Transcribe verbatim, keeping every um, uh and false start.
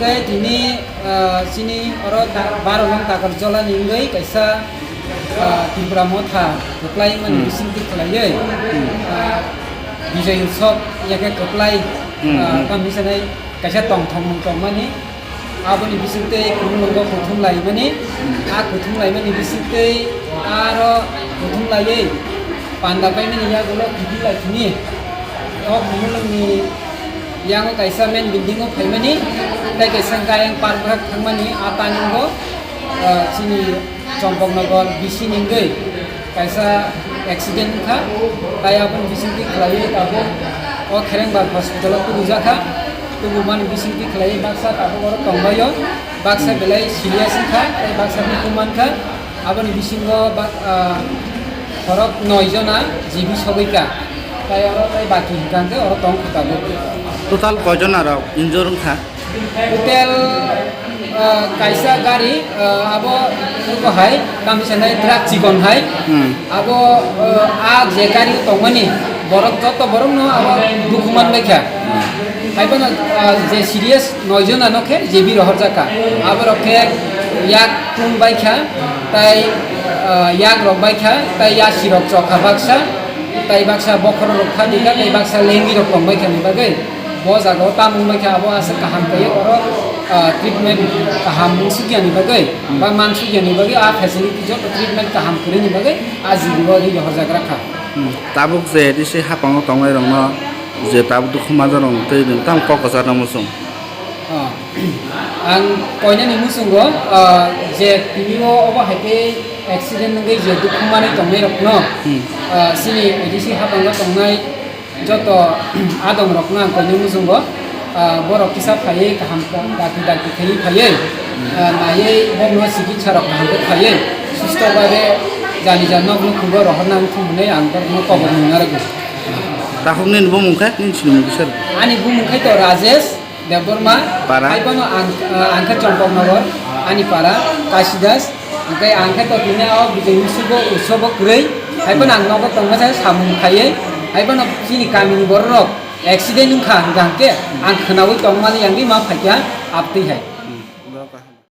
Tei tini, ah, chini oro da-, baro nong Takarjala ni wngwi kaisa, ah, Tipra Motha kwplai mani Hmm. bisingtwi khlaiwi, Hmm. ah, Bijay Utsav yakhe kwplai, Hmm, ah, hmm. Tamo hinwi sanai kaisa tongthokmung tongmani. Aboni bisingtwi Kumulungo kuthum laimani, Hmm. a kuthum laimani bisingtwi aro kuthum laiwi panda paimani yagulo kiphil lai thini. O Kumulungni yango kaisa main building o phaimani, tei kaisa gayang park bwkhak thangmani, a taningo, ah, chini Champaknagar B C ni wngwi kaisa accident wngkha, tei aboni bisingtwi khlaiwi tabuk o Kherengbar hospital o tubujakha, tubumani bisingtwi khlaiwi baksa tabuk oro tongbaio, baksa belai serious wngkha, tei baksa dukhu mankha. Aboni bisingo bak-, ah, khorok noi jona jibi sogwi ka. Tai oro tai baki hwnkha hwnkhe oro tong kha tabuk. Total koi jona rok injure wngkha? Total, ah, kaisa gari, ah, abo eko hai, tamo sanai truck chikon hai. Hmm. Abo, ah, a je gari tongmani borok joto borok no abo dukhu man bai kha. Hmm. Hai phano, ah, je serious noi jona no khe J B rohorjak kha. Aborok khe yak tung bai kha, tai, ah, yak rok bai kha, tai yasi rok chok kha baksa, tai baksa bokhorok rok pha di kha, tai baksa lengi rok tong bai kha ni bagwi. Bo jaga o tamung bai kha, abo aswk kaham khe oro, ah, treatment kaham mung suk ya ni bagwi, Hmm. ba man suk ya ni bagwi, a facility joto treatment kaham kwrwi ni bagwi, a G B o ri rohorjak kha. Hmm. Tabuk je A D C hapang o tongnai rok no je tabuk dukhu manjak rok twi nwng tamo kok kwchar no muchung. Ah, ang koinani muchungo, ah, je tini o obo hai khe accident wngwi je dukhu manwi tongnai rokno, Hmm. ah, chini A D C hapango tongnai joto adong rokno ang koinani muchungo, ah, borok kisa phaiwi kaham dakti dakti khaiwi phaiwi, ah, naiwi borokno chikitsa rok kaham khe khaiwi susto babe jani jan nokno khungo rohorna wngthung hwnwi ang borokno kobor nung narwgo. Takhuk nini bumung khe nini sinimung kisa rw. Ani bumung khe to Rajesh Debbarma, Para? Hai phano ang, ah, ang khe Chompoknagar, ani para, Kasidas, hingke ang khe to tini o Bijay Utsobo, Utsobo kwrwi, hai phano ang nogo tongma se samung khaiwi, hai phano chini kamini borok rok accident wngkha hingka hingke ang khwnaui tongmani yangdi ma phaikha abtwi hai.